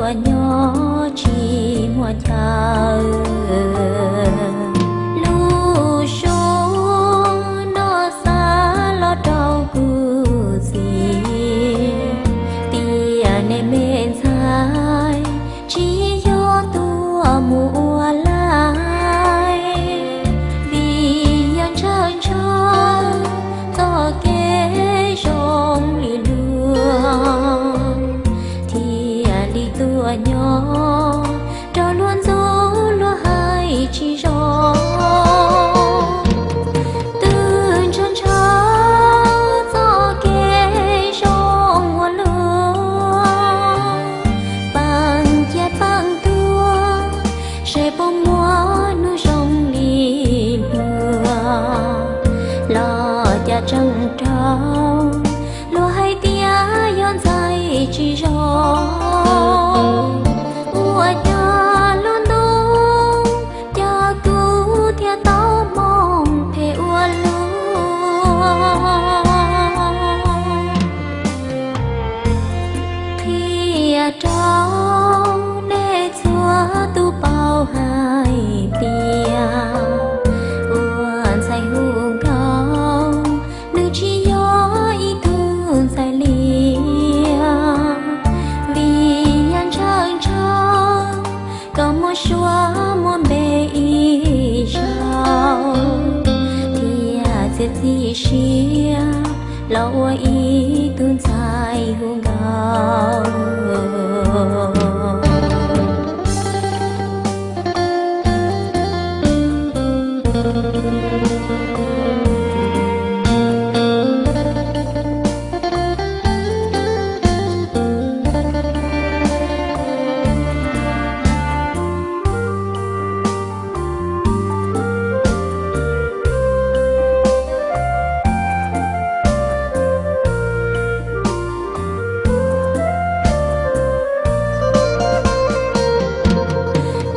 tuaj nyob tsis muaj chaw. Lub suab no xa los rau kuv txiv, tias nej me ntxhais tsis yog tuaj mus ua laib, vim yog ntshaw ntshaw txoj kev zoo li luag, thiaj li tuaj nyob rau luag ntxub luag hais tsis zoo. Twb ntshaw ntshaw txoj kev zoo ua luag, peem cia peem tuag, seb puas muaj hnub zoo li luag. Los cas tseem raug luag hais tias yog ntxhais tsis zoo. Ua cas lub ntuj coj kuv thiaj tau moo phem ua luaj, qhia rau nej txhua tus paub hais tias ua ntxhais hu nkauj, nws tsis yog ib tug ntxhais liam, vim yog ntshaw ntshaw kom muaj suab muaj npe ib zaug, thiaj txiav txim siab los ua ib tug ntxhais hu nkauj.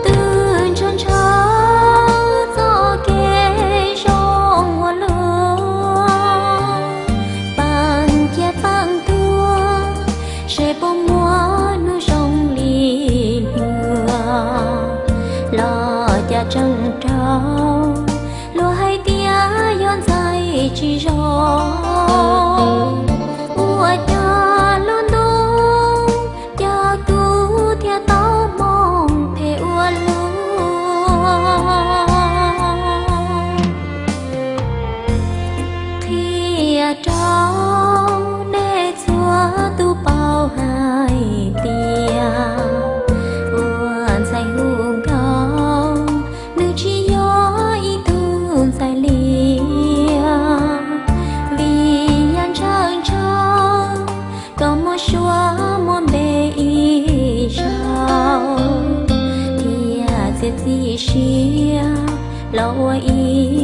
Twb ntshaw ntshaw txoj kev zoo ua luag, peem cia peem tuag, seb puas muaj hnub zoo li luag. Los cas tseem raug luag hais tias yog ntxhais tsis zoo. Ua cas lub ntuj coj kuv thiaj tau moo phem ua luaj, qhia rau nej txhua tus paub hais tias ua ntxhais hu nkauj, nws tsis yog ib tug ntxhais liam, vim yog ntshaw ntshaw kom muaj suab muaj npe ib zaug, thiaj txiav txim siab los ua ib